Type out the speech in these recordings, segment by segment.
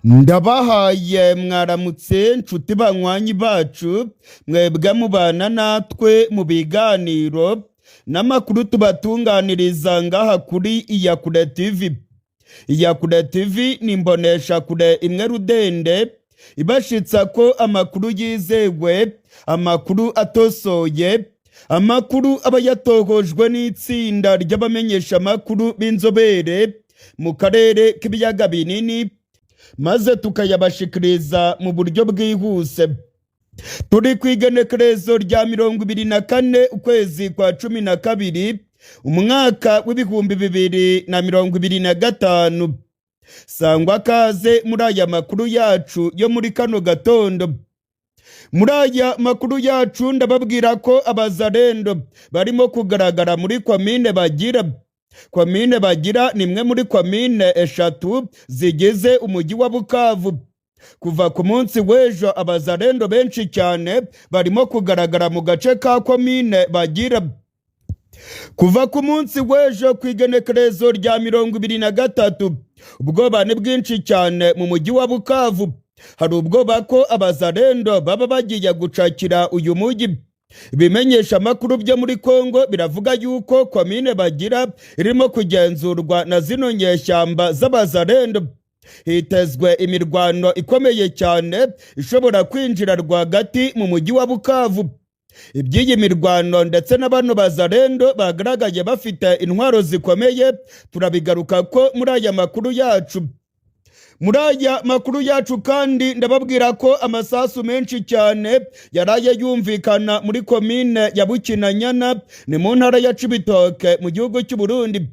Ndabahaye mwaramutse nshuti banywanyi bacu, mwebwe mubana natwe mu biganiro n'amakuru tubatunganiriza ngaha kuri Iyakure TV. Iyakure TV ni imboneshakure imwe rudende ibashitsa ko amakuru yizewe, amakuru atosoye, amakuru aba yatohojwe n'itsinda ry'abamenyeshamakuru b'inzobere mu karere k'ibiyaga binini, maze tukayabashikiriza mu buryo bwihuse. Turi ku igenekerezo rya 24 ukwezi kwa 12 umwaka w'2025. Sangwa kaze muri aya makuru yacu yo muri kano gatondo. Muri aya makuru yacu ndababwira ko abazarendo barimo kugaragara muri komine Bagira. Komine Bagira ni imwe muri komine eshatu zigize umujyi wa Bukavu. Kuva ku munsi w'ejo abazarendo benshi cyane barimo kugaragara mu gace ka komine Bagira. Kuva ku munsi w'ejo ku igenekerezo rya 23, ubwoba ni bwinshi cyane mu mujyi wa Bukavu. Hari ubwoba ko abazarendo baba bagiye gucakira uyu mujyi. Ibimenyesha amakuru byo muri Kongo biravuga yuko komine Bagira irimo kugenzurwa na zino nyeshyamba z'abazarendo. Hitezwe imirwano ikomeye cyane ishobora kwinjira rwagati mu mujyi wa Bukavu. Iby'iyi mirwano ndetse na bano bazarendo bagaragaye bafite intwaro zikomeye turabigaruka ko muri aya makuru yacu. Muri aya makuru yacu kandi ndababwira ko amasasu menshi cyane yaraye yumvikana muri komine ya Bukinanyana, ni mu ntara ya Cibitoke mu gihugu cy'u Burundi.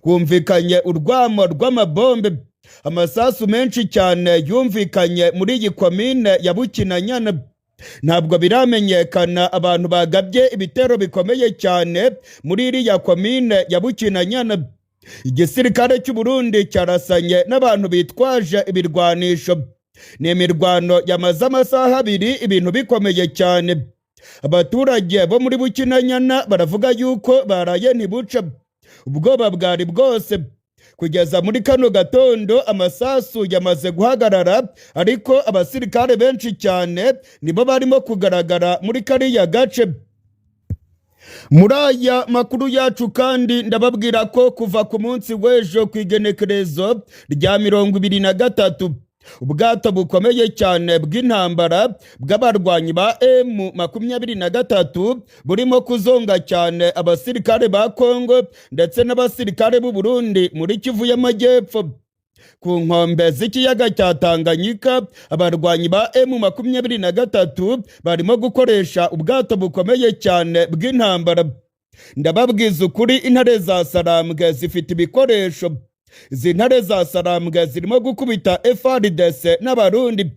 Humvikanye urwamo rw'amabombe, amasasu menshi cyane yumvikanye muri iyi komine ya Bukinanyana. Ntabwo biramenyekana abantu bagabye ibitero bikomeye cyane muri iriya komine ya Bukinanyana. Igisirikare cy'u Burundi cyarasanye n'abantu bitwaje ibirwanisho. Ni imirwano yamaze amasaha 2, ibintu bikomeye cyane. Abaturage bo muri Bukinanyana baravuga yuko baraye ntibuca, ubwoba bwari bwose. Kugeza muri kano gatondo amasasu yamaze guhagarara, ariko abasirikare benshi cyane nibo barimo kugaragara muri kariya gace. Muri aya makuru yacu kandi ndababwira ko kuva ku munsi w'ejo ku igenekerezo rya 23, ubwato bukomeye cyane bw'intambara bw'abarwanyi ba M23 burimo kuzonga cyane abasirikare ba Kongo ndetse n'abasirikare b'u Burundi muri Kivu y'Amajyepfo. Ku nkombe z'ikiyaga cya Tanganyika, abarwanyi ba M23 barimo gukoresha ubwato bukomeye cyane bw'intambara. Ndababwiza ukuri, intare za Sarambwe zifite ibikoresho. Izi ntare za Sarambwe zirimo gukubita FARDC n'Abarundi.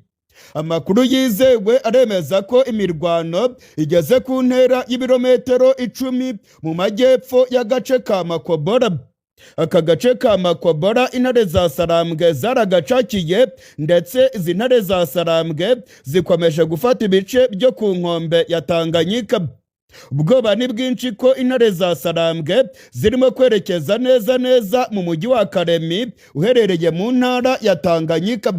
Amakuru yizewe aremeza ko imirwano igeze ku ntera y'ibirometero 10 mu majyepfo y'agace ka Makobora. Aka gace ka Makobora intare za Sarambwe zaragacakiye, ndetse izi ntare za Sarambwe zikomeje gufata ibice byo ku nkombe ya Tanganyika. Ubwoba ni bwinshi ko intare za Sarambwe zirimo kwerekeza neza neza mu mujyi wa Karemi uherereye mu ntara ya Tanganyika.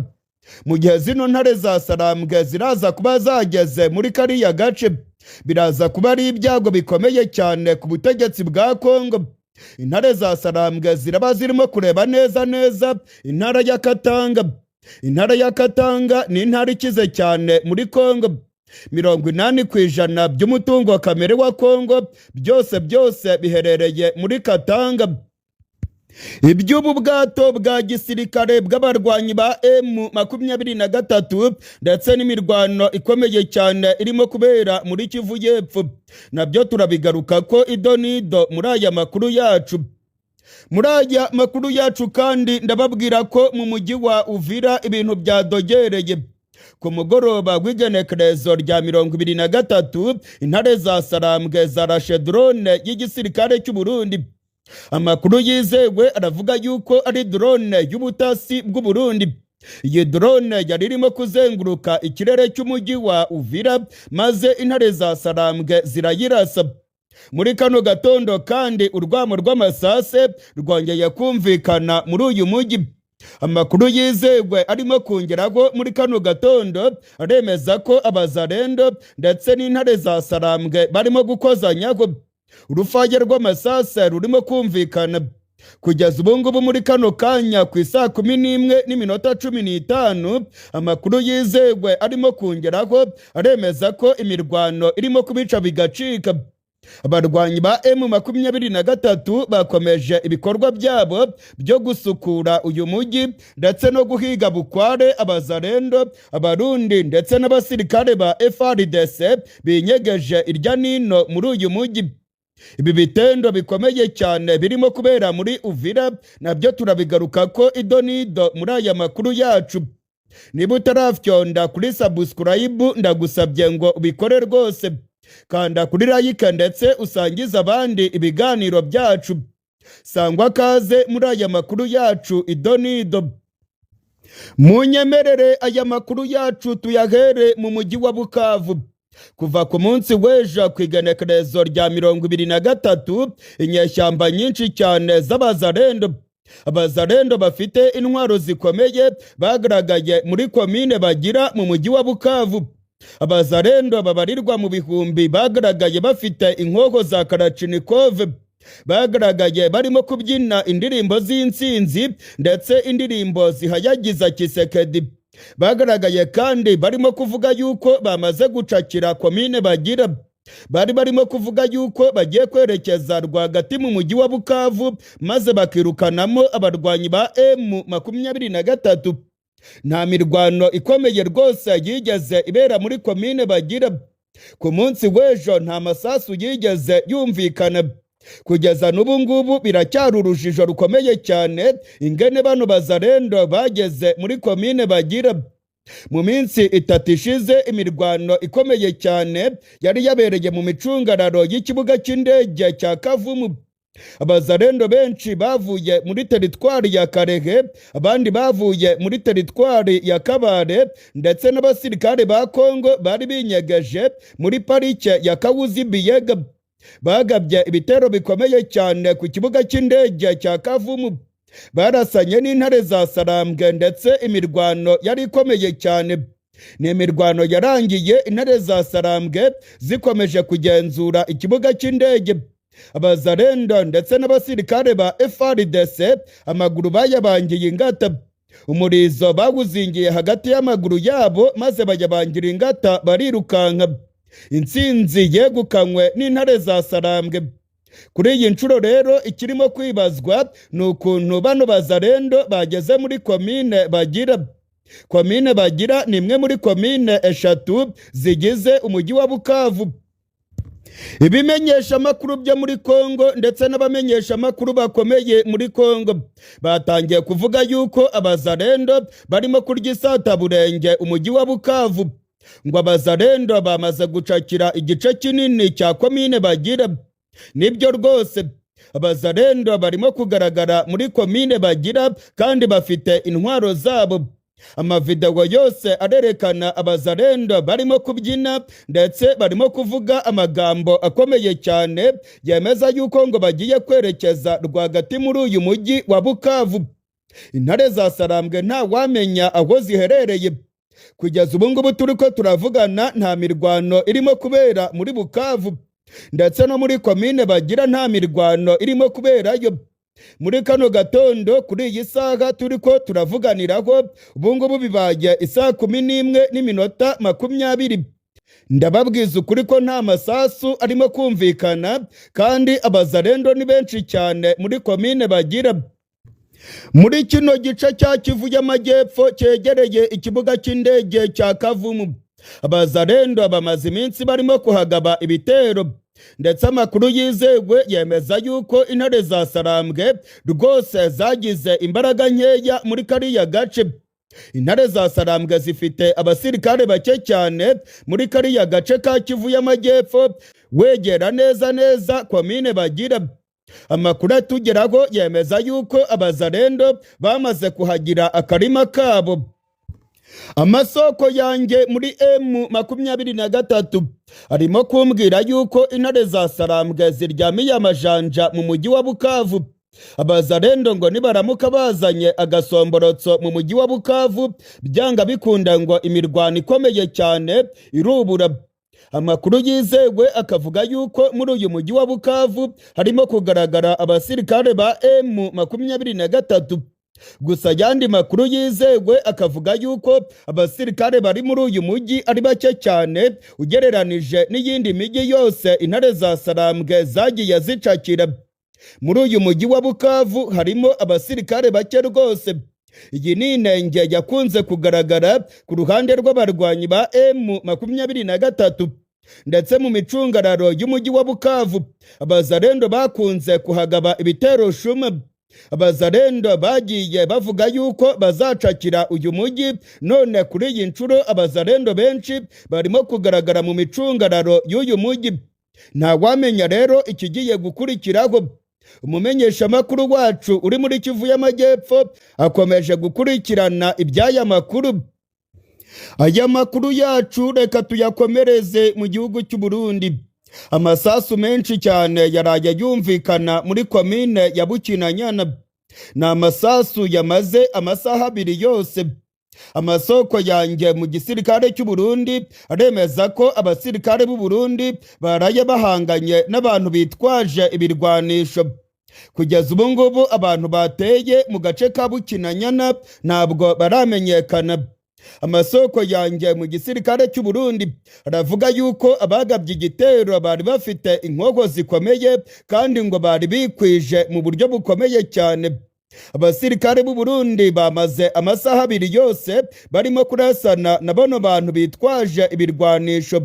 Mu gihe zino ntare za Sarambwe ziraza kuba zageze muri kariya gace, biraza kuba ari ibyago bikomeye cyane ku butegetsi bwa Kongo. Intare za Sarambwe ziraba zirimo kureba neza neza intara ya Katanga. Intara ya Katanga ni intara ikize cyane muri Kongo. 80% by'umutungo kamere wa Kongo byose byose biherereye muri Katanga. Iby'ubu bwato bwa gisirikare bw'abarwanyi ba M23 ndetse n'imirwano ikomeye cyane irimo kubera muri Kivu y'Epfo nabyo turabigaruka ko ido n'ido muri aya makuru yacu. Muri aya makuru yacu kandi ndababwira ko mu mujyi wa Uvira ibintu byadogereye. Ku mugoroba w'igenekerezo rya 23, intare za Sarambwe zarashe drone y'igisirikare cy'u Burundi. Amakuru yizewe aravuga yuko ari drone y'ubutasi bw'u Burundi. Iyi drone yari irimo kuzenguruka ikirere cy'umujyi wa Uvira, maze intare za Sarambwe zirayirasa. Muri kano gatondo kandi urwamo rw'amasase rwongeye kumvikana muri uyu mujyi. Amakuru yizewe arimo kongeraho muri kano gatondo aremeza ko abazarendo ndetse n'intare za Sarambwe barimo gukozanyaho. Urufaya rw'amasasa rurimo kumvikana kugeza ubu ngubu muri kano kanya ku isaa 11:15. Amakuru yizewe arimo kongeraho aremeza ko imirwano irimo kubica bigacika. Abarwanyi ba M23 bakomeje ibikorwa byabo byo gusukura uyu mujyi ndetse no guhiga bukware abazarendo, abarundi ndetse n'abasirikare ba FARDC binyegeje irya nino muri uyu mujyi. Ibi bitendo bikomeye cyane birimo kubera muri Uvira nabyo turabigaruka ko ido n'ido muri aya makuru yacu. Niba utarafyonda kuri subscribe, ndagusabye ngo ubikore rwose. Kanda kuri like ndetse usangize abandi ibiganiro byacu. Sangwa kaze muri aya makuru yacu ido n'ido. Munyemerere aya makuru yacu tuyahere mu mujyi wa Bukavu. Kuva ku munsi w'ejo ku igenekerezo rya 23, inyeshyamba nyinshi cyane z'abazarendo, abazarendo bafite intwaro zikomeye, bagaragaye muri komine Bagira mu mujyi wa Bukavu. Abazarendo babarirwa mu bihumbi bagaragaye bafite inkoho za Kalachnikov, bagaragaye barimo kubyina indirimbo z'intsinzi ndetse indirimbo zihayagiza Tshisekedi. Bagaragaye kandi barimo kuvuga yuko bamaze gucakira komine Bagira. Bari barimo kuvuga yuko bagiye kwerekeza rwagati mu mujyi wa Bukavu maze bakirukanamo abarwanyi ba M23. Nta mirwano ikomeye rwose yigeze ibera muri komine Bagira. Ku munsi w'ejo nta masasu yigeze yumvikana. Kugeza n'ubu ngubu biracyari urujijo rukomeye cyane ingene bano bazarendo bageze muri komine Bagira. Mu minsi 3 ishize, imirwano ikomeye cyane yari yabereye mu micungararo y'ikibuga cy'indege cya Kavumu. Abazarendo benshi bavuye muri teritwari ya Kalehe, abandi bavuye muri teritwari ya Kabare, ndetse n'abasirikare ba Kongo bari binyegeje muri parike ya Kawuzi Biyega bagabye ibitero bikomeye cyane ku kibuga cy'indege cya Kavumu. Barasanye n'intare za Sarambwe ndetse imirwano yari ikomeye cyane. Ni imirwano yarangiye intare za Sarambwe zikomeje kugenzura ikibuga cy'indege. Abazarendo ndetse n'abasirikare ba FARDC amaguru bayabangiye ingata, umurizo bawuzingiye hagati y'amaguru yabo maze bayabangira ingata barirukanka. Intsinzi yegukanywe n'intare za Sarambwe. Kuri iyi nshuro rero ikirimo kwibazwa ni ukuntu bano bazarendo bageze muri komine Bagira. Komine Bagira ni imwe muri komine 3 zigize umujyi wa Bukavu. Ibimenyeshamakuru byo muri Kongo ndetse n'abamenyeshamakuru bakomeye muri Kongo batangiye kuvuga yuko abazarendo barimo kurya isataburenge umujyi wa Bukavu. Ngo abazarendo bamaze gucakira igice kinini cya komine Bagira. Nibyo rwose, abazarendo barimo kugaragara muri komine Bagira kandi bafite intwaro zabo. Amavidewo yose arerekana abazarendo barimo kubyina ndetse barimo kuvuga amagambo akomeye cyane yemeza yuko ngo bagiye kwerekeza rwagati muri uyu mujyi wa Bukavu. Intare za Sarambwe nta wamenya aho ziherereye. Kugeza ubu ngubu turi ko turavugana, nta mirwano irimo kubera muri Bukavu, ndetse no muri komine Bagira nta mirwano irimo kuberayo. Muri kano gatondo kuri iyi saha turi ko turavuganiraho, ubu ngubu bibaye isaa 11:20, ndababwiza ukuri ko nta masasu arimo kumvikana kandi abazarendo ni benshi cyane muri komine Bagira. Muri kino gice cya Kivu y'Amajyepfo cyegereye ikibuga cy'indege cya Kavumu, abazarendo bamaze iminsi barimo kuhagaba ibitero, ndetse amakuru yizewe yemeza yuko intare za Sarambwe rwose zagize imbaraga nkeya muri kariya gace. Intare za Sarambwe zifite abasirikare bake cyane muri kariya gace ka Kivu y'Amajyepfo wegera neza neza komine Bagira. Amakuru atugeraho yemeza yuko abazarendo bamaze kuhagira akarima kabo. Amasoko yanjye muri M23 arimo kumbwira yuko intare za Sarambwe ziryamiye amajanja mu mujyi wa Bukavu. Abazarendo ngo nibaramuka bazanye agasomborotso mu mujyi wa Bukavu, byanga bikunda ngo imirwano ikomeye cyane irubura. Amakuru yizewe akavuga yuko muri uyu mujyi wa Bukavu harimo kugaragara abasirikare ba M23. Gusa ayandi makuru yizewe akavuga yuko abasirikare bari muri uyu mujyi ari bake cyane ugereranije n'iyindi mijyi yose intare za Sarambwe zagiye zicakira. Muri uyu mujyi wa Bukavu harimo abasirikare bake rwose. Iyi ni inenge yakunze kugaragara ku ruhande rw'abarwanyi ba M23, ndetse mu micungararo y'umujyi wa Bukavu abazarendo bakunze kuhagaba ibitero shuma. Abazarendo bagiye bavuga yuko bazacakira uyu mujyi, none kuri iyi nshuro abazarendo benshi barimo kugaragara mu micungararo y'uyu mujyi. Ntawamenya rero ikigiye gukurikiraho. Umumenyeshamakuru wacu uri muri Kivu y'Amajyepfo akomeje gukurikirana iby'aya makuru. Aya makuru yacu reka tuyakomereze mu gihugu cy'u Burundi. Amasasu menshi cyane yaraye yumvikana muri komine ya Bukinanyana. Ni amasasu yamaze amasaha 2 yose. Amasoko yanjye mu gisirikare cy'u Burundi aremeza ko abasirikare b'u Burundi baraye bahanganye n'abantu bitwaje ibirwanisho. Kugeza ubu ngubu abantu bateye mu gace ka Bukinanyana ntabwo baramenyekana. Amasoko yanjye mu gisirikare cy'u Burundi aravuga yuko abagabye igitero bari bafite inkogo zikomeye kandi ngo bari bikwije mu buryo bukomeye cyane. Abasirikare b'u Burundi bamaze amasaha 2 yose barimo kurasana na bano bantu bitwaje ibirwanisho.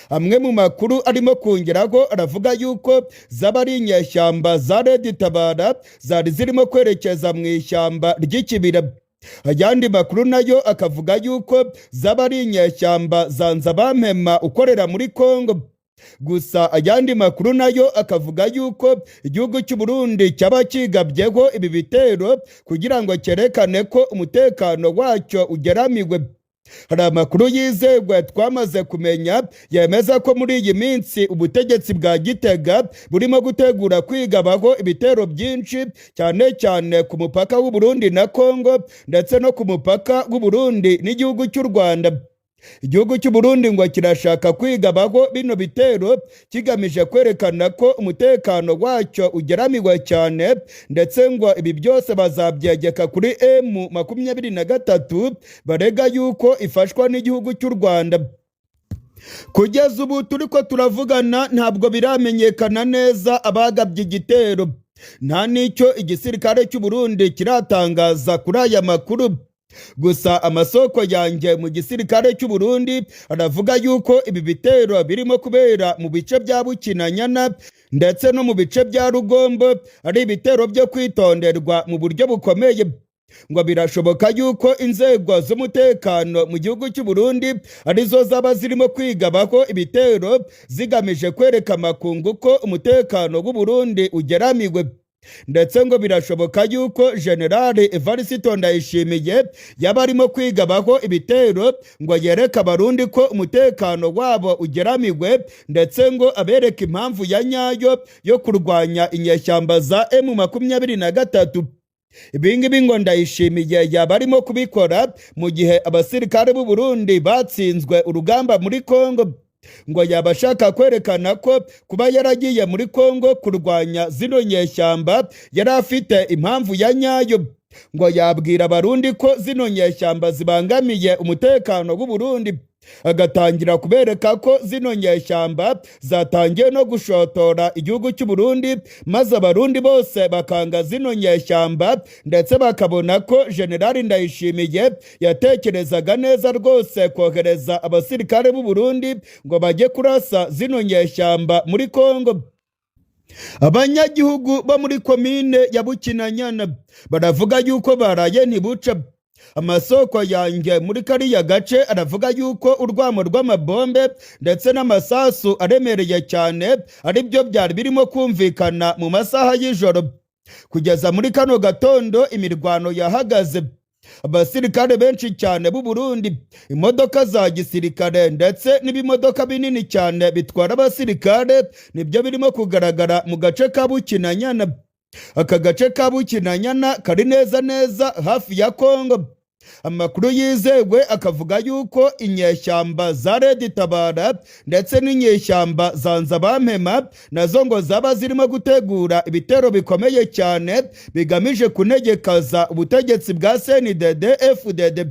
Amwe mu makuru arimo kongeraho aravuga yuko zaba ari inyeshyamba za Red Tabara zari zirimo kwerekeza mu ishyamba ry'ikibira. Ayandi makuru nayo akavuga yuko zaba ari inyeshyamba za Nzabampema ukorera muri Kongo. Gusa ayandi makuru nayo akavuga yuko igihugu cy'u Burundi cyaba kigabyeho ibi bitero kugira ngo cyerekane ko umutekano wacyo ugeramiwe. Hari amakuru yizerwa twamaze kumenya yemeza ko muri iyi minsi ubutegetsi bwa Gitega burimo gutegura kwigabaho ibitero byinshi, cyane cyane ku mupaka w'u Burundi na Kongo, ndetse no ku mupaka w'u Burundi n'igihugu cy'u Rwanda. Igihugu cy'u Burundi ngo kirashaka kwigabaho bino bitero kigamije kwerekana ko umutekano wacyo ugeramiwe cyane, ndetse ngo ibi byose bazabyegeka kuri M23 barega yuko ifashwa n'igihugu cy'u Rwanda. Kugeza ubu turiko turavugana ntabwo biramenyekana neza abagabye igitero, nta n'icyo igisirikare cy'u Burundi kiratangaza kuri aya makuru. Gusa amasoko yanjye mu gisirikare cy'u Burundi aravuga yuko ibi bitero birimo kubera mu bice bya Bukinanyana ndetse no mu bice bya Rugombo ari ibitero byo kwitonderwa mu buryo bukomeye. Ngo birashoboka yuko inzego z'umutekano mu gihugu cy'u Burundi arizo zaba zirimo kwigabaho ibitero zigamije kwereka amakungu ko umutekano w'u Burundi ugeramiwe. Ndetse ngo birashoboka yuko General Evariste Ndayishimiye yaba arimo kwigabaho ibitero ngo yereke abarundi ko umutekano wabo ugeramiwe, ndetse ngo abereke impamvu ya nyayo yo kurwanya inyeshyamba za M23. Ibingibi ngo Ndayishimiye yaba arimo kubikora mu gihe abasirikare b'u Burundi batsinzwe urugamba muri Kongo. Ngo yaba ashaka kwerekana ko kuba yaragiye muri Kongo kurwanya zino nyeshyamba yari afite impamvu ya nyayo. Ngo yabwira abarundi ko zino nyeshyamba zibangamiye umutekano w'u Burundi, agatangira kubereka ko zino nyeshyamba zatangiye no gushotora igihugu cy'u Burundi, maze abarundi bose bakanga zino nyeshyamba, ndetse bakabona ko General Ndayishimiye yatekerezaga neza rwose kohereza abasirikare b'u Burundi ngo bajye kurasa zino nyeshyamba muri Kongo. Abanyagihugu bo muri komine ya Bukinanyana baravuga yuko baraye ntibuca. Amasoko yanjye muri kariya gace aravuga yuko urwamo rw'amabombe ndetse n'amasasu aremereye cyane aribyo byari birimo kumvikana mu masaha y'ijoro. Kugeza muri kano gatondo imirwano yahagaze. Abasirikare benshi cyane b'u Burundi, imodoka za gisirikare ndetse n'ibimodoka binini cyane bitwara abasirikare nibyo birimo kugaragara mu gace ka Bukinanyana. Aka gace ka Bukinanyana kari neza neza hafi ya Kongo. Amakuru yizewe akavuga yuko inyeshyamba za Red Tabara ndetse n'inyeshyamba za Nzabampema nazo ngo zaba zirimo gutegura ibitero bikomeye cyane bigamije kunegekaza ubutegetsi bwa CNDD FDD.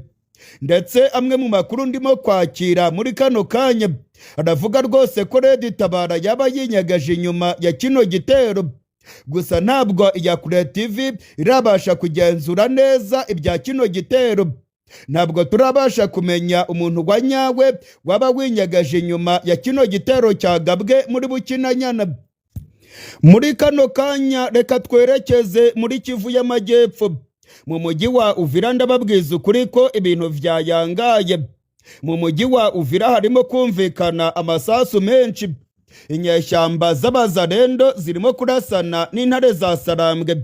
Ndetse amwe mu makuru ndimo kwakira muri kano kanya aravuga rwose ko Red Tabara yaba yinyagaje inyuma ya kino gitero. Gusa ntabwo Iyakure TV irabasha kugenzura neza ibya kino gitero. Ntabwo turabasha kumenya umuntu wa nyawe waba winyagaje inyuma ya kino gitero cyagabwe muri Bukinanyana. Muri kano kanya reka twerekeze muri Kivu y'Amajyepfo, mu mujyi wa Uvira. Ndababwiza ukuri ko ibintu vyayangaye. Mu mujyi wa Uvira harimo kumvikana amasasu menshi. Inyeshyamba z'Abazarendo zirimo kurasana n'intare za Sarambwe.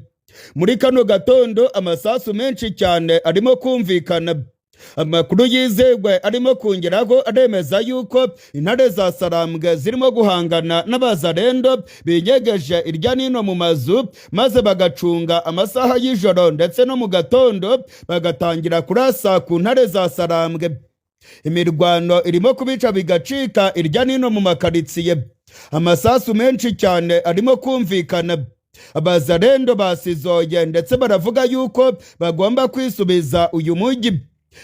Muri kano gatondo amasasu menshi cyane arimo kumvikana. Amakuru yizewe arimo kongeraho aremeza yuko intare za Sarambwe zirimo guhangana n'Abazarendo binyegeje irya nino mu mazu, maze bagacunga amasaha y'ijoro ndetse no mu gatondo bagatangira kurasa ku ntare za Sarambwe. Imirwano irimo kubica bigacika irya nino mu makaritsiye. Amasasu menshi cyane arimo kumvikana. Abazarendo basizoye ndetse baravuga yuko bagomba kwisubiza uyu mujyi.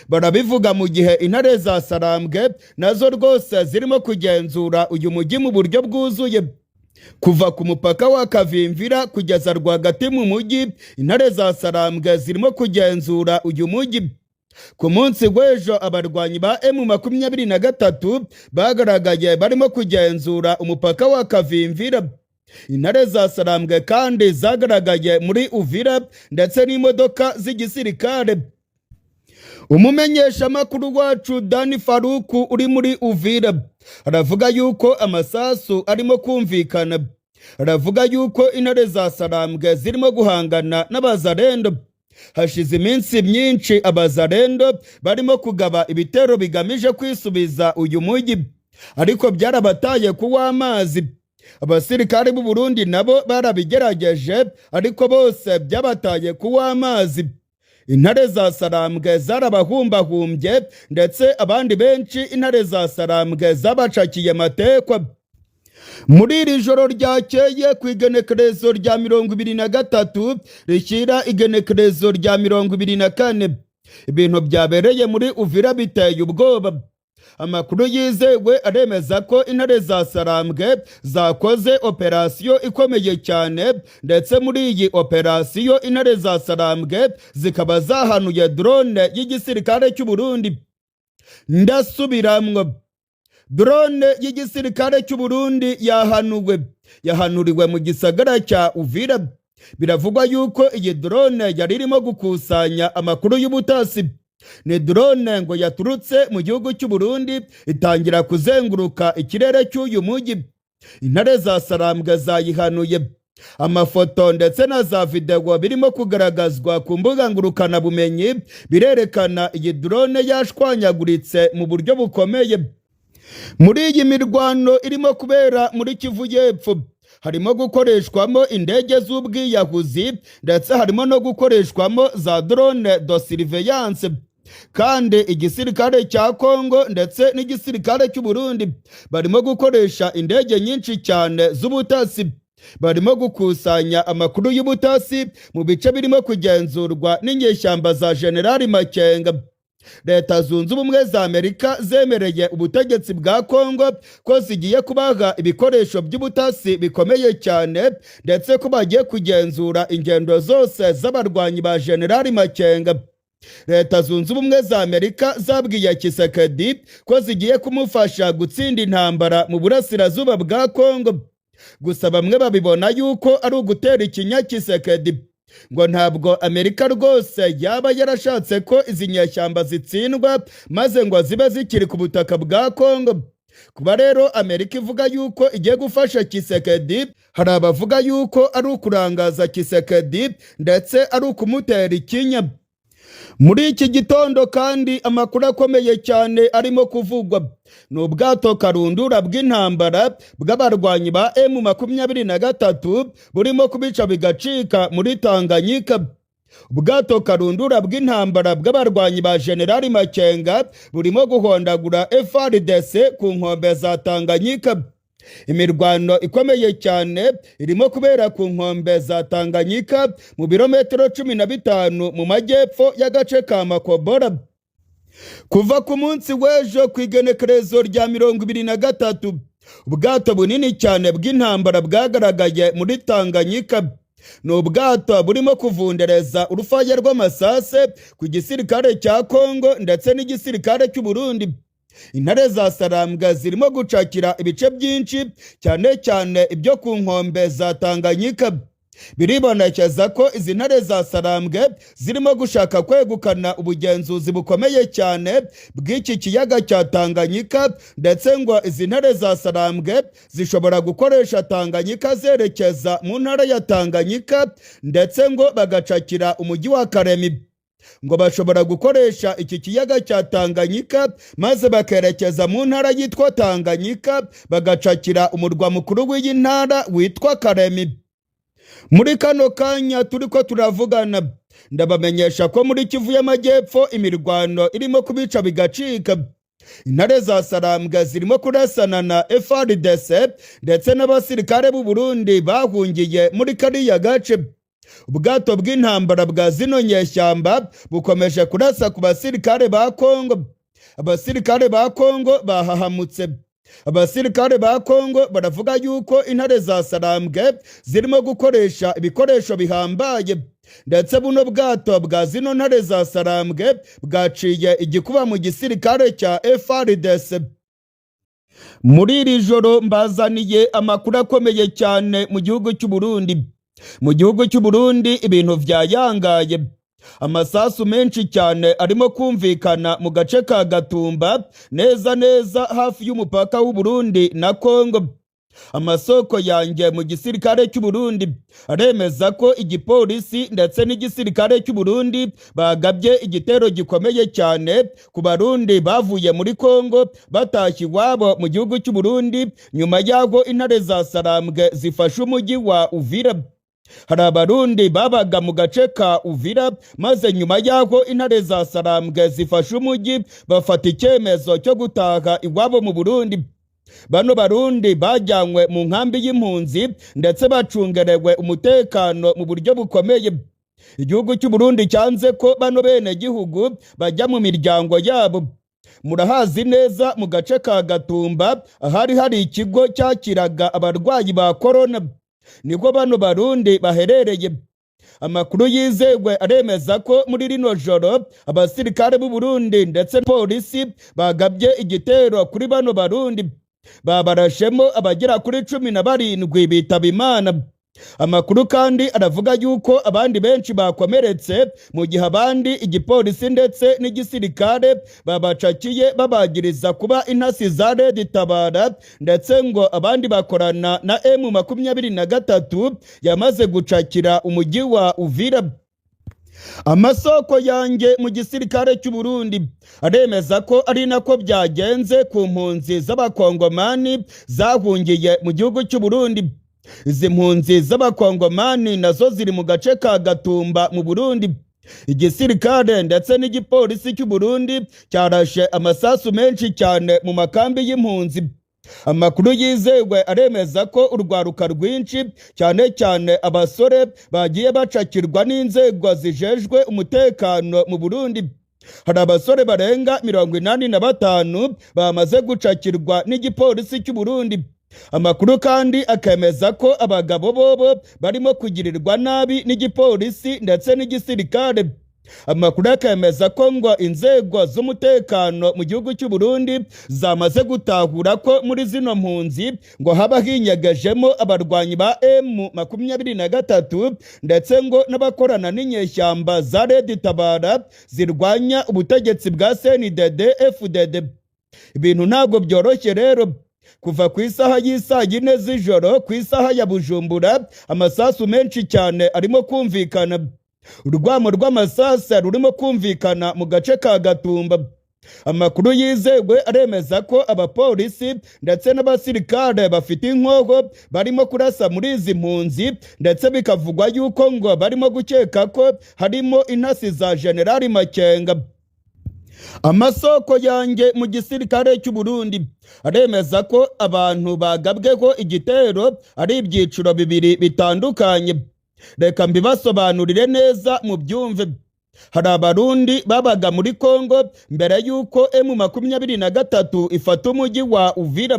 Barabivuga mu gihe intare za Sarambwe nazo rwose zirimo kugenzura uyu mujyi mu buryo bwuzuye. Kuva ku mupaka wa Kavimvira kugeza rwagati mu mujyi, intare za Sarambwe zirimo kugenzura uyu mujyi. Ku munsi w'ejo abarwanyi ba M23 bagaragaye barimo kugenzura umupaka wa Kavimvira. Intare za Sarambwe kandi zagaragaye muri Uvira ndetse n'imodoka z'igisirikare. Umumenyeshamakuru wacu Dani Faruku uri muri Uvira aravuga yuko amasasu arimo kumvikana. Aravuga yuko intare za Sarambwe zirimo guhangana n'Abazarendo. Hashize iminsi myinshi Abazarendo barimo kugaba ibitero bigamije kwisubiza uyu mujyi, ariko byarabataye kuw'amazi. Abasirikari b'u Burundi nabo barabigerageje, ariko bose byabataye kuw'amazi. Intare za Sarambwe zarabahumbahumbye, ndetse abandi benshi intare za Sarambwe zabacakiye matekwa. Muri iri joro ryakeye, ku igenekerezo rya 23 rishyira igenekerezo rya 24, ibintu byabereye muri Uvira biteye ubwoba. Amakuru yizewe aremeza ko intare za Sarambwe zakoze operasiyo ikomeye cyane, ndetse muri iyi operasiyo intare za Sarambwe zikaba zahanuye drone y'igisirikare cy'u Burundi. Ndasubiramwo, drone y'igisirikare cy'u Burundi yahanuwe, yahanuriwe mu gisagara cya Uvira. Biravugwa yuko iyi drone yari irimo gukusanya amakuru y'ubutasi. Ni drone ngo yaturutse mu gihugu cy'u Burundi, itangira kuzenguruka ikirere cy'uyu mujyi. Intare za Sarambwe zayihanuye. Amafoto ndetse na za videwo birimo kugaragazwa ku mbuga ngurukanabumenyi birerekana iyi drone yashwanyaguritse mu buryo bukomeye. Muri iyi mirwano irimo kubera muri Kivu y'Epfo harimo gukoreshwamo indege z'ubwiyahuzi, ndetse harimo no gukoreshwamo za drone de surveillance. Kandi igisirikare cya Kongo ndetse n'igisirikare cy'u Burundi barimo gukoresha indege nyinshi cyane z'ubutasi. Barimo gukusanya amakuru y'ubutasi mu bice birimo kugenzurwa n'inyeshyamba za Generali Makenga. Leta Zunze Ubumwe za Amerika zemereye ubutegetsi bwa Kongo ko zigiye kubaha ibikoresho by'ubutasi bikomeye cyane, ndetse ko bagiye kugenzura ingendo zose z'abarwanyi ba Generali Makenga. Leta Zunze Ubumwe za Amerika zabwiye Tshisekedi ko zigiye kumufasha gutsinda intambara mu burasirazuba bwa Kongo. Gusa bamwe babibona yuko ari ugutera ikinya Tshisekedi, ngo ntabwo Amerika rwose yaba yarashatse ko izi nyeshyamba zitsindwa maze ngo zibe zikiri ku butaka bwa Kongo. Kuba rero Amerika ivuga yuko igiye gufasha Tshisekedi, hari abavuga yuko ari ukurangaza Tshisekedi ndetse ari ukumutera ikinya. Muri iki gitondo kandi amakuru akomeye cyane arimo kuvugwa Ni ubwato karundura bw'intambara bw'abarwanyi ba M23 burimo kubica bigacika muri Tanganyika. Ubwato karundura bw'intambara bw'abarwanyi ba Generali Makenga burimo guhondagura FARDC ku nkombe za Tanganyika. Imirwano ikomeye cyane irimo kubera ku nkombe za Tanganyika, mu birometero 15 mu majyepfo y'agace ka Makobora. Kuva ku munsi w'ejo ku igenekerezo rya 23, ubwato bunini cyane bw'intambara bwagaragaye muri Tanganyika. Ni ubwato burimo kuvundereza urufaya rw'amasase ku gisirikare cya Kongo ndetse n'igisirikare cy'u Burundi. Intare za Sarambwa zirimo gucakira ibice byinshi, cyane cyane ibyo ku nkombe za Tanganyika. Biribonekeza ko izi ntare za Sarambwe zirimo gushaka kwegukana ubugenzuzi bukomeye cyane bw'iki kiyaga cya Tanganyika, ndetse ngo izi ntare za Sarambwe zishobora gukoresha Tanganyika zerekeza mu ntara ya Tanganyika, ndetse ngo bagacakira umujyi wa Karemi. Ngo bashobora gukoresha iki kiyaga cya Tanganyika maze bakerekeza mu ntara yitwa Tanganyika, bagacakira umurwa mukuru w'iyi ntara witwa Karemi. Muri kano kanya turi ko turavugana, ndabamenyesha ko muri Kivu y'Amajyepfo imirwano irimo kubica bigacika. Intare za Sarambwa zirimo kurasana na FARDC ndetse n'abasirikare b'u Burundi bahungiye muri kariya gace. Ubwato bw'intambara bwa zino nyeshyamba bukomeje kurasa ku basirikare ba Kongo. Abasirikare ba Kongo bahahamutse. Abasirikare ba Kongo baravuga yuko intare za Sarambwe zirimo gukoresha ibikoresho bihambaye, ndetse buno bwato bwa zino ntare za Sarambwe bwaciye igikuba mu gisirikare cya FARDC. Muri iri joro mbazaniye amakuru akomeye cyane mu gihugu cy'u Burundi. Mu gihugu cy'u Burundi ibintu vyayangaye. Amasasu menshi cyane arimo kumvikana mu gace ka Gatumba, neza neza hafi y'umupaka w'u Burundi na Kongo. Amasoko yanjye mu gisirikare cy'u Burundi aremeza ko igipolisi ndetse n'igisirikare cy'u Burundi bagabye igitero gikomeye cyane ku Barundi bavuye muri Kongo batashye iwabo mu gihugu cy'u Burundi, nyuma y'aho intare za Sarambwe zifashe umujyi wa Uvira. Hari Abarundi babaga mu gace ka Uvira, maze nyuma y'aho intare za Sarambwe zifashe umujyi bafata icyemezo cyo gutaha iwabo mu Burundi. Bano Barundi bajyanywe mu nkambi y'impunzi ndetse bacungerewe umutekano mu buryo bukomeye. Igihugu cy'u Burundi cyanze ko bano bene gihugu bajya mu miryango yabo. Murahazi neza mu gace ka Gatumba, ahari hari ikigo cyakiraga abarwayi ba korona, nibwo bano Barundi baherereye. Amakuru yizewe aremeza ko muri rino joro abasirikare b'u Burundi ndetse polisi bagabye igitero kuri bano Barundi, babarashemo abagera kuri 17 bitaba Imana. Amakuru kandi aravuga yuko abandi benshi bakomeretse, mu gihe abandi igipolisi ndetse n'igisirikare babacakiye babagiriza kuba intasi za Red Tabara, ndetse ngo abandi bakorana na M23 yamaze gucakira umujyi wa Uvira. Amasoko yanjye mu gisirikare cy'u Burundi aremeza ko ari nako byagenze ku mpunzi z'Abakongomani zahungiye mu gihugu cy'u Burundi. Izi mpunzi z'Abakongomani nazo ziri mu gace ka Gatumba mu Burundi. Igisirikare ndetse n'igipolisi cy'u Burundi cyarashe amasasu menshi cyane mu makambi y'impunzi. Amakuru yizewe aremeza ko urwaruka rwinshi, cyane cyane abasore, bagiye bacakirwa n'inzego zijejwe umutekano mu Burundi. Hari abasore barenga 85 bamaze gucakirwa n'igipolisi cy'u Burundi. Amakuru kandi akemeza ko abagabo bobo barimo kugirirwa nabi n'igipolisi ndetse n'igisirikare. Amakuru akemeza ko ngo inzego z'umutekano mu gihugu cy'u Burundi zamaze gutahura ko muri zino mpunzi ngo haba hinyegejemo abarwanyi ba M23, ndetse ngo n'abakorana n'inyeshyamba za Red Tabara zirwanya ubutegetsi bwa CNDD FDD. Ibintu ntabwo byoroshye rero. Kuva ku isaha y'isaa 4 z'ijoro ku isaha ya Bujumbura, amasasu menshi cyane arimo kumvikana. Urwamo rw'amasasa rurimo kumvikana mu gace ka Gatumba. Amakuru yizewe aremeza ko abapolisi ndetse n'abasirikare bafite inkoho barimo kurasa muri izi mpunzi, ndetse bikavugwa yuko ngo barimo gukeka ko harimo intasi za Generali Makenga. Amasoko yanjye mu gisirikare cy'u Burundi aremeza ko abantu bagabweho igitero ari ibyiciro bibiri bitandukanye. Reka mbibasobanurire neza mu byumve. Hari Abarundi babaga muri Kongo mbere y'uko M23 ifata umujyi wa Uvira.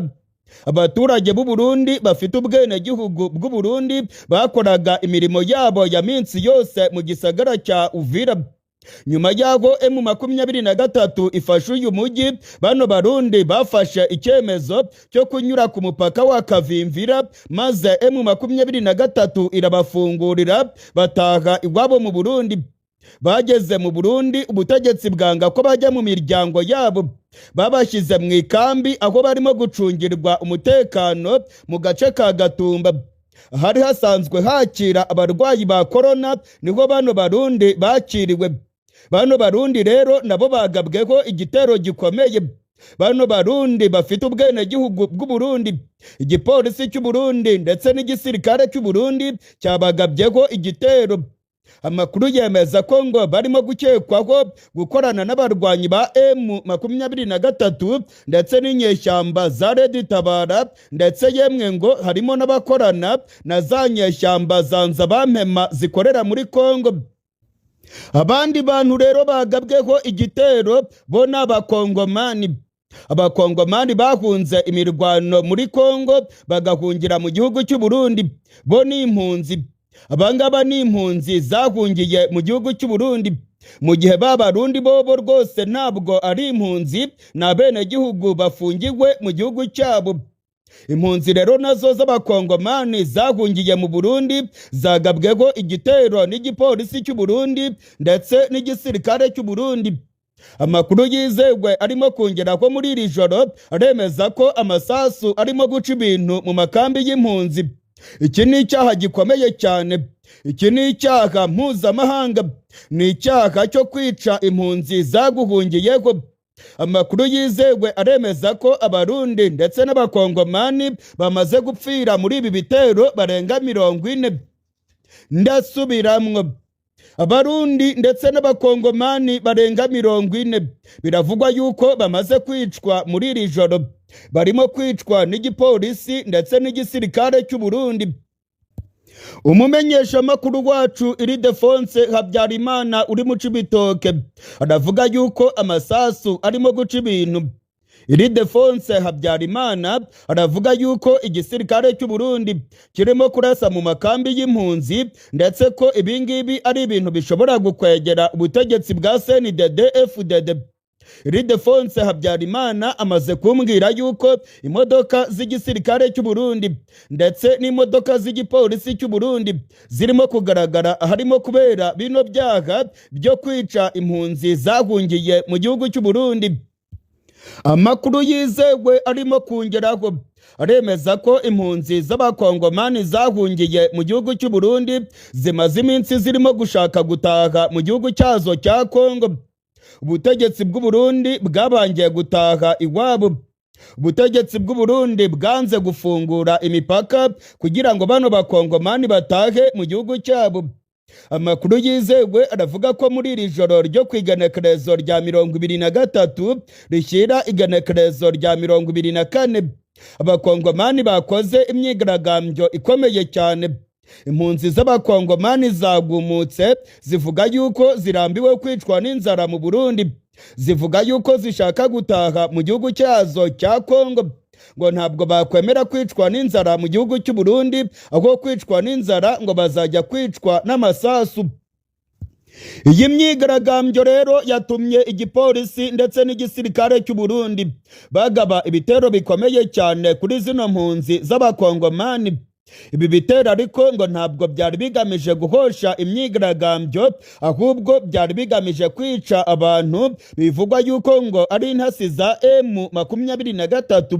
Abaturage b'u Burundi bafite ubwenegihugu bw'u Burundi bakoraga imirimo yabo ya minsi yose mu gisagara cya Uvira. Nyuma y'aho M23 ifashe uyu mujyi, bano Barundi bafashe icyemezo cyo kunyura ku mupaka wa Kavimvira, maze M23 irabafungurira, bataha iwabo mu Burundi. Bageze mu Burundi, ubutegetsi bwanga ko bajya mu miryango yabo. Babashyize mu ikambi aho barimo gucungirwa umutekano mu gace ka Gatumba, hari hasanzwe hakira abarwayi ba korona, niho bano Barundi bakiriwe. Bano Barundi rero nabo bagabweho igitero gikomeye. Bano Barundi bafite ubwenegihugu bw'u Burundi, igipolisi cy'u Burundi ndetse n'igisirikare cy'u Burundi cyabagabyeho igitero. Amakuru yemeza ko ngo barimo gukekwaho gukorana n'abarwanyi ba M23 ndetse n'inyeshyamba za Red Tabara, ndetse yemwe ngo harimo n'abakorana na za nyeshyamba za Nzabampema zikorera muri Kongo. Abandi bantu rero bagabweho igitero bo ni Abakongomani. Abakongomani bahunze imirwano muri Kongo bagahungira mu gihugu cy'u Burundi, bo ni impunzi. Abangaba ni impunzi zahungiye mu gihugu cy'u Burundi, mu gihe ba Barundi bobo rwose ntabwo ari impunzi, ni abenegihugu bafungiwe mu gihugu cyabo. Impunzi rero nazo z'Abakongomani zahungiye mu Burundi zagabweho igitero n'igipolisi cy'u Burundi ndetse n'igisirikare cy'u Burundi. Amakuru yizewe arimo kongera ko muri iri joro aremeza ko amasasu arimo guca ibintu mu makambi y'impunzi. Iki ni icyaha gikomeye cyane, iki ni icyaha mpuzamahanga, ni icyaha cyo kwica impunzi zaguhungiyeho. Amakuru yizewe aremeza ko Abarundi ndetse n'Abakongomani bamaze gupfira muri ibi bitero barenga 40. Ndasubiramwo, Abarundi ndetse n'Abakongomani barenga 40 biravugwa yuko bamaze kwicwa muri iri joro, barimo kwicwa n'igipolisi ndetse n'igisirikare cy'u Burundi. Umumenyeshamakuru wacu Iridefonse Habyarimana uri mu Cibitoke aravuga yuko amasasu arimo guca ibintu. Iridefonse Habyarimana aravuga yuko igisirikare cy'u Burundi kirimo kurasa mu makambi y'impunzi, ndetse ko ibingibi ari ibintu bishobora gukwegera ubutegetsi bwa CNDD FDD. Iridefonse Habyarimana amaze kumbwira yuko imodoka z'igisirikare cy'u Burundi ndetse n'imodoka z'igipolisi cy'u Burundi zirimo kugaragara harimo kubera bino byaha byo kwica impunzi zahungiye mu gihugu cy'u Burundi. Amakuru yizewe arimo kungeraho aremeza ko impunzi z'Abakongomani zahungiye mu gihugu cy'u Burundi zimaze iminsi zirimo gushaka gutaha mu gihugu cyazo cya Kongo. Ubutegetsi bw'u Burundi bwabangiye gutaha iwabo. Ubutegetsi bw'u Burundi bwanze gufungura imipaka kugira ngo bano Bakongomani batahe mu gihugu cyabo. Amakuru yizewe aravuga ko muri iri joro ryo ku igenekerezo rya 23 rishyira igenekerezo rya 24, Abakongomani bakoze imyigaragambyo ikomeye cyane. Impunzi z'Abakongomani zagumutse, zivuga yuko zirambiwe kwicwa n'inzara mu Burundi, zivuga yuko zishaka gutaha mu gihugu cyazo cya Kongo. Ngo ntabwo bakwemera kwicwa n'inzara mu gihugu cy'u Burundi, aho kwicwa n'inzara ngo bazajya kwicwa n'amasasu. Iyi myigaragambyo rero yatumye igipolisi ndetse n'igisirikare cy'u Burundi bagaba ibitero bikomeye cyane kuri zino mpunzi z'Abakongomani. Ibi bitero ariko ngo ntabwo byari bigamije guhosha imyigaragambyo, ahubwo byari bigamije kwica abantu bivugwa yuko ngo ari intasi za M23.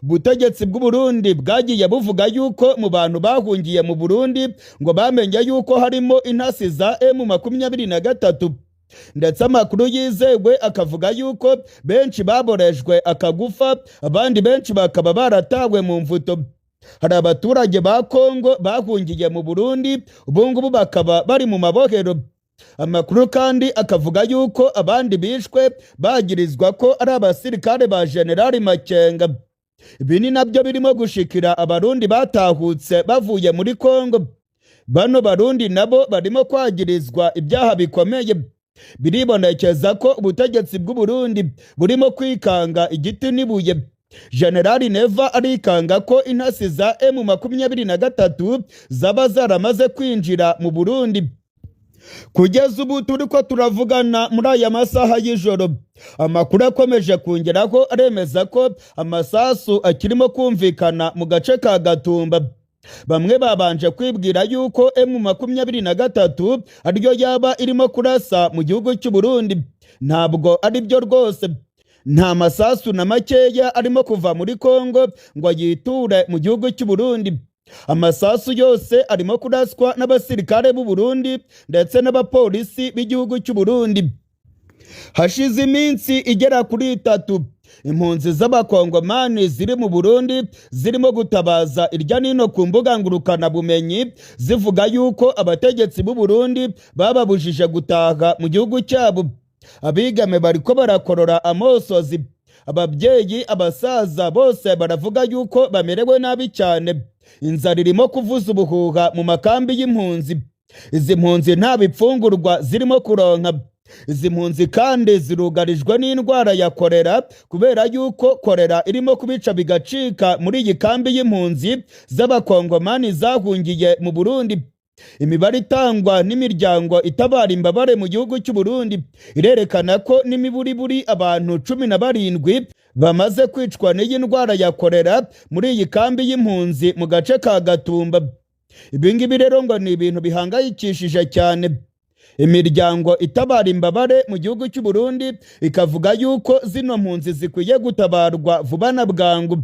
Ubutegetsi bw'u Burundi bwagiye buvuga yuko mu bantu bahungiye mu Burundi ngo bamenye yuko harimo intasi za M23. Ndetse amakuru yizewe akavuga yuko benshi baborejwe akagufa, abandi benshi bakaba baratawe mu mvuto. Hari abaturage ba Kongo bahungiye mu Burundi, ubungubu bakaba bari mu mabohero. Amakuru kandi akavuga yuko abandi bishwe bagirizwa ko ari abasirikare ba Generali Makenga. Ibi ni nabyo birimo gushikira Abarundi batahutse bavuye muri Kongo. Bano Barundi nabo barimo kwagirizwa ibyaha bikomeye. Biribonekeza ko ubutegetsi bw'u Burundi burimo kwikanga igiti n'ibuye. Generali Neva arikanga ko intasi za M23 zaba zaramaze kwinjira mu Burundi. Kugeza ubu turi ko turavugana muri aya masaha y'ijoro, amakuru akomeje kongeraho aremeza ko amasasu akirimo kumvikana mu gace ka Gatumba. Bamwe babanje kwibwira yuko M23 ariyo yaba irimo kurasa mu gihugu cy'u Burundi. Ntabwo ari byo rwose. Nta masasu na makeya arimo kuva muri Kongo ngo yiture mu gihugu cy'u Burundi. Amasasu yose arimo kuraswa n'abasirikare b'u Burundi ndetse n'abapolisi b'igihugu cy'u Burundi. Hashize iminsi igera kuri 3 impunzi z'Abakongomani ziri mu Burundi zirimo gutabaza irya nino ku mbuga ngurukanabumenyi, zivuga yuko abategetsi b'u Burundi bababujije gutaha mu gihugu cyabo. Abigame bariko barakorora amosozi, ababyeyi, abasaza bose baravuga yuko bamerewe nabi cyane. Inzara irimo kuvuza ubuhuha mu makambi y'impunzi. Izi mpunzi nta bipfungurwa zirimo kuronka. Izi mpunzi kandi zirugarijwe n'indwara ya korera, kubera yuko korera irimo kubica bigacika muri iyi kambi y'impunzi z'Abakongomani zahungiye mu Burundi. Imibare itangwa n'imiryango itabara imbabare mu gihugu cy'u Burundi irerekana ko n'imiburiburi abantu 17 bamaze kwicwa n'iyi ndwara ya korera muri iyi kambi y'impunzi mu gace ka Gatumba. Ibi ngibi rero ngo ni ibintu bihangayikishije cyane. Imiryango itabara imbabare mu gihugu cy'u Burundi ikavuga yuko zino mpunzi zikwiye gutabarwa vuba na bwangu.